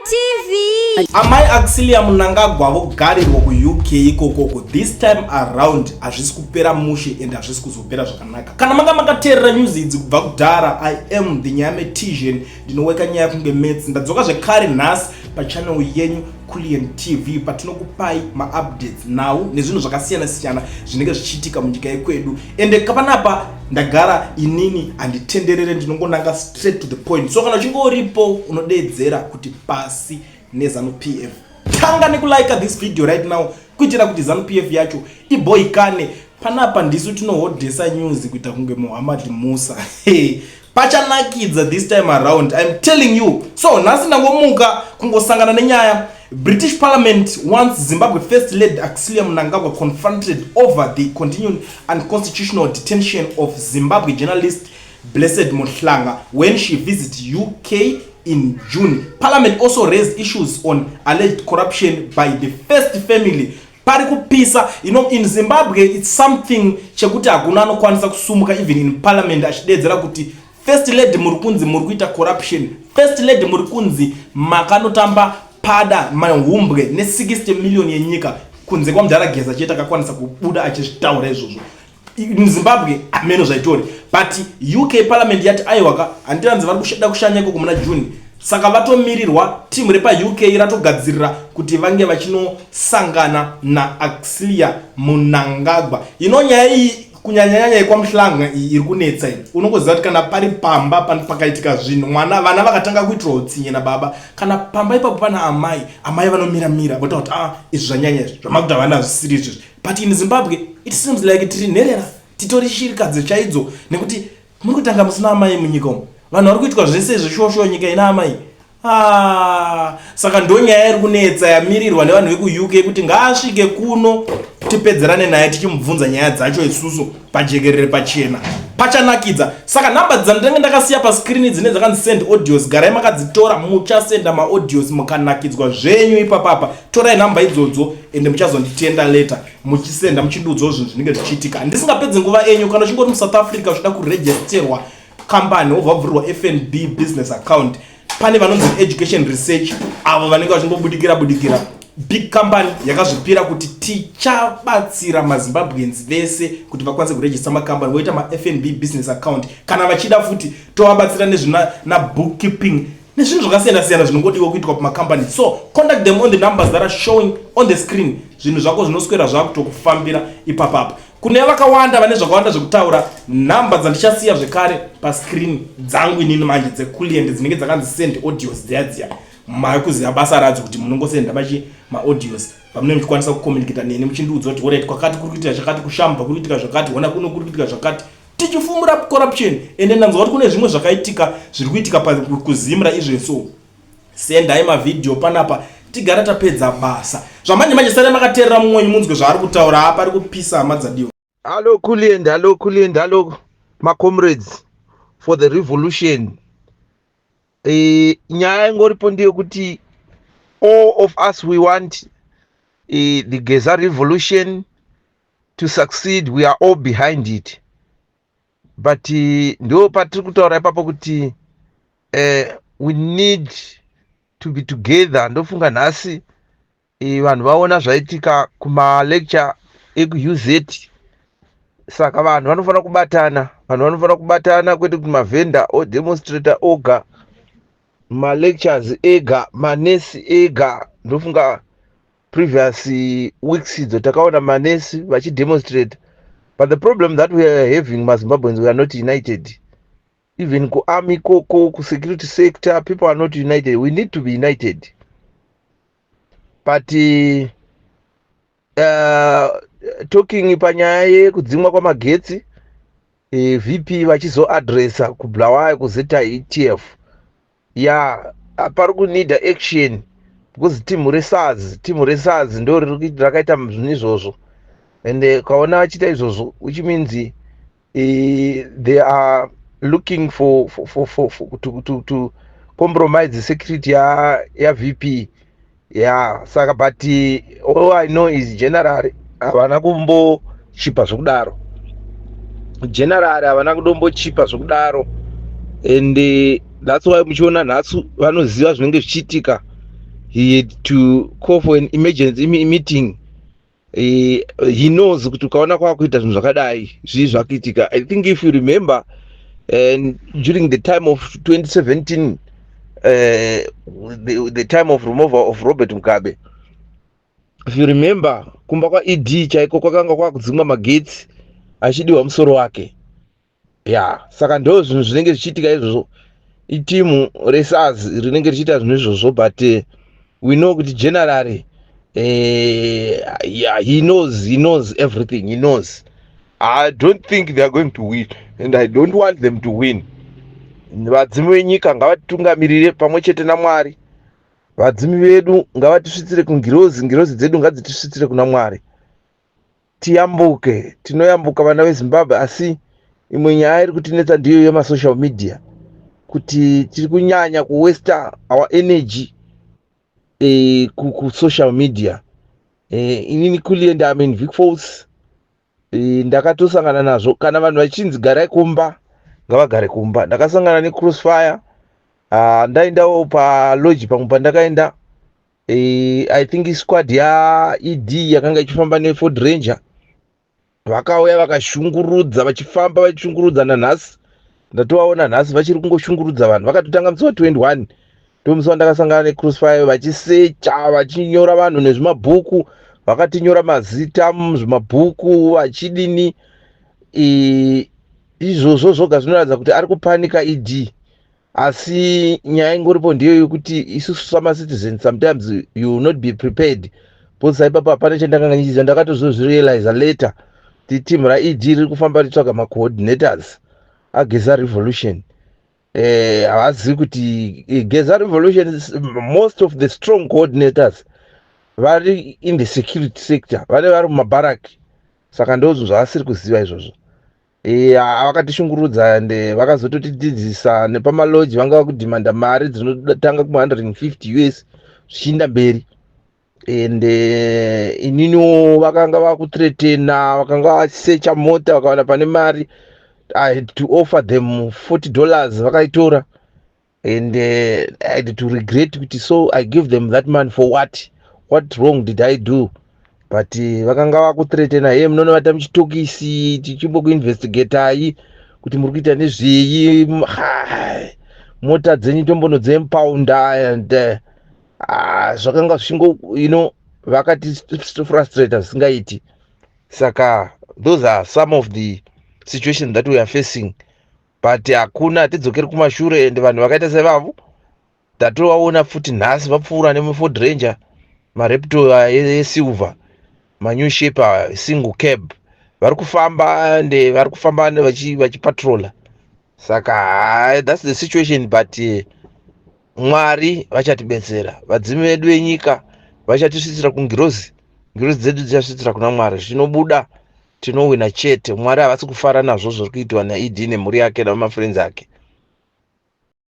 TV. Amai Auxilia Mnangagwa vogarirwa kuUK ikokoko. This time around hazvisi kupera mushe and hazvisi kuzopera zvakanaka. Kana manga makateerera news idzi kubva kudhara, I am the Nyametisian, ndinoweka nyaya kunge maths. Ndadzoka zvekare nhasi pachannel yenyu Kulian TV patinokupai maupdates nhau nezvinhu zvakasiyana siyana zvinenge zvichiitika munyika yekwedu. Ende kapanapa ndagara inini handitenderere, ndinongonanga straight to the point. So kana uchinge uripo unodeedzera kuti pasi neZanu PF, tanga nekulike this video right now kuitira kuti Zanu PF yacho iboikane. Panapa ndisu tinohodhesa news kuita kunge Muhammad Musa. Pachanakidza this time around, I'm telling you. So nhasi ndangomuka kungosangana nenyaya: British Parliament wants Zimbabwe First Lady Auxilia Mnangagwa confronted over the continued unconstitutional detention of Zimbabwe journalist Blessed Mhlanga when she visit UK in June. Parliament also raised issues on alleged corruption by the First Family. Pari kupisa. In Zimbabwe it's something chekuti hakuna anokwanisa kusumuka even in parliament achidedzera kuti First Lady muri kunzi muri kuita corruption, First Lady muri kunzi makanotamba pada mahumbwe ne60 million yenyika, kunze kwamudhara Geza chete akakwanisa kubuda achizvitaura izvozvo. In Zimbabwe hameno zvaitori, but UK Parliament yati aiwaka, handiranzi vari kuda kushanya ikoko muna June, saka vatomirirwa. Timu repaUK ratogadzirira kuti vange vachinosangana naAuxilia Mnangagwa. Ino nyaya iyi, kunyanyanyanya yekwaMhlanga iyi iri kunetsa iyi. Unongoziva kuti kana pari pamba pakaitika zvinhu, mwana, vana vakatanga kuitirwa utsinye nababa, kana pamba ipapo pana amai, amai vanomiramira votaura kuti, "Ah, izvi zvanyanya, izvi zvamakuti havana zvisiri izvizvi." But in Zimbabwe it seems like tiri nherera, titori shirikadzi chaidzo, nekuti muri kutanga musina amai munyika umu. Vanhu vari kuitwa zvese izvi, nyika ina amai. Ah, saka ndo nyaya iri kunetsa yamirirwa nevanhu vekuUK kuti ngaasvike kuno tipedzerane naye, tichimubvunza nyaya dzacho isusu pajekerere pachena. Pachanakidza. Saka nhamba dzandinenge ndakasiya paskrini dzine dzakanzi "send audios", garai makadzitora, muchasenda maaudios mukanakidzwa zvenyu ipapapa. Torai nhamba idzodzo ende muchazonditenda later muchisenda muchindiudzawo zvinhu zvinenge zvichiitika. Ndisingapedzi nguva enyu, kana uchingori muSouth Africa uchida kuregisterwa kambani, wobva wavhurirwa FNB business account, pane vanonzi Education Research avo vanenge vachingobudikira budikira, big company yakazvipira kuti tichabatsira maZimbabweans vese kuti vakwanise kuregister makambani, voita maFNB business account. Kana vachida futi tovabatsira nezvina nabookkeeping nezvinhu zvakasiyana siyana zvinongodiwa kuitwa pamakambani. So contact them on the numbers that are showing on the screen. Zvinhu zvako zvinoswera zvakutokufambira ipapapa. Kune vakawanda vane zvakawanda zvekutaura, nhamba dzandichasiya zvekare pascreen dzangu inini manje dzekuliend dzinenge dzakanzi "send audios" dziya dziya, makuziva basa radzo kuti munongosenda machi maaudios pamunenge muchikwanisa kucommunicata neni muchindiudza kuti alright, kwakati kuri kuitika zvakati, kushamba kuri kuitika zvakati, hona kuno kuri kuitika zvakati, tichifumura corruption. Ende ndanzwa kuti kune zvimwe zvakaitika zviri kuitika kuZIMRA izveso. Sendai mavhidhiyo panapa tigara tapedza basa zvamanje manje. Sare makateerera mumwenyu munzwe zvaari kutaura apa. Ari kupisa, hama dzadiwa. Hello, Kuliend. Hello, Kuliend. Hello, my comrades for the revolution. Nyaya ingoripo ndeyekuti all of us, we want the Geza revolution to succeed. We are all behind it. But ndo patiri kutaura ipapo kuti we need to be together. Ndofunga nhasi vanhu vaona zvaitika kumalecture ekuUZ. Saka vanhu vanofanira kubatana, vanhu vanofanira kubatana, kwete kuti mavhenda odemonstrata oga, malectures ega, manesi ega. Ndofunga previous weeks idzo takaona manesi vachidemonstrate, but the problem that we are having, maZimbabweans, we are not united. Even kuarmy koko, kusecurity sector, people are not united. We need to be united. But talking panyaya yekudzimwa kwamagetsi, VP vachizoadresa kuBulawayo kuZITF ya, pari kunida action because timu reSARS, timu reSARS ndo rakaita zvinhu izvozvo. And ukaona vachiita izvozvo, which means they are looking for to compromise the security yaVP ya. Yeah, saka but all I know is general havana kumbochipa zvokudaro, general havana kudombochipa zvokudaro. And that's why muchiona nhasi vanoziva zvinenge zvichiitika. He had to call for an emergency meeting. He knows kuti ukaona kwakuita zvinhu zvakadai, zvii zvakuitika. I think if you remember, and during the time of 2017, the time of removal of Robert Mugabe, if you remember, kumba kwaED chaiko kwakanga kwakudzimwa magetsi achidiwa musoro wake. Ya, saka ndo zvinhu zvinenge zvichiitika izvozvo. Itimu reSAZ rinenge richiita zvinhu izvozvo, but we know kuti generally, yeah, he knows everything. He knows. I don't think they are going to win and I don't want them to win. Vadzimu venyika ngavatitungamirire pamwe chete naMwari. Vadzimu vedu ngavatisvitsire kungirozi, ngirozi dzedu ngadzitisvitsire kuna Mwari, tiyambuke. Tinoyambuka, vana veZimbabwe. Asi imwe nyaya iri kutinetsa ndiyo yemasocial media, kuti tiri kunyanya kuwaster our energy kusocial media. Inini kuliend, I'm in Vic Falls. Ndakatosangana nazvo. Kana vanhu vachinzi garai kumba, ngavagare kumba. Ndakasangana necrossfire. Ndaendawo palodge pamwe pandakaenda, I think squad yaED yakanga ichifamba neFord Ranger. Vakauya vakashungurudza, vachifamba vachishungurudza. Nanhasi ndatovaona, nhasi vachiri kungoshungurudza vanhu. Vakatotanga musi wa21, ndomusi wandakasangana necrossfire, vachisecha, vachinyora vanhu nezvimabhuku. Vakatinyora mazita muzvimabhuku vachidini. Izvozvo zvoga zvinoratidza kuti ari kupanika ED. Asi nyaya ingoripo ndiyo yekuti isusu samacitizens, sometimes you will not be prepared, because saipapa hapana chandakanga ndichiziva. Ndakatozozvirealiza later kuti team raED riri kufamba ritsvaga macoordinators aGeza Revolution. Havazivi kuti Geza Revolution, most of the strong coordinators vari in the security sector, vane vari mumabharaki. Saka ndozvo zvaasiri kuziva izvozvo. Vakatishungurudza and vakazototidzidzisa nepamalodge. Vanga vakudhimanda mari dzinotanga kuma150 US zvichiinda mberi. And ininiwo vakanga vakuthreatena, vakanga vachisecha mota, vakawana pane mari. I had to offer them $40, vakaitora. And I had to regret kuti, so I give them that money for what? What wrong did I do? But vakanga vakuthreatena, "Ye, munonovata muchitokisi, tichimbokuinvestigatai kuti muri kuita nezvei, mota dzenyu tombonodzempounda." And zvakanga zvichingo vakatifrustrata zvisingaiti. Saka those are some of the situations that we are facing, but hakuna, hatidzokeri kumashure. And vanhu vakaita sevavo tatovaona futi nhasi vapfuura nemuFord Ranger, maRaptor esilver, manew shape, single cab. Vari kufamba and vari kufamba vachipatrola. Saka that's the situation, but Mwari vachatibetsera. Vadzimu vedu venyika vachatisvitsira kungirozi, ngirozi dzedu dzichasvitsira kuna Mwari. Zvinobuda, tinowina chete. Mwari havasi kufara nazvo zviri kuitwa naED nemhuri yake namafriends ake.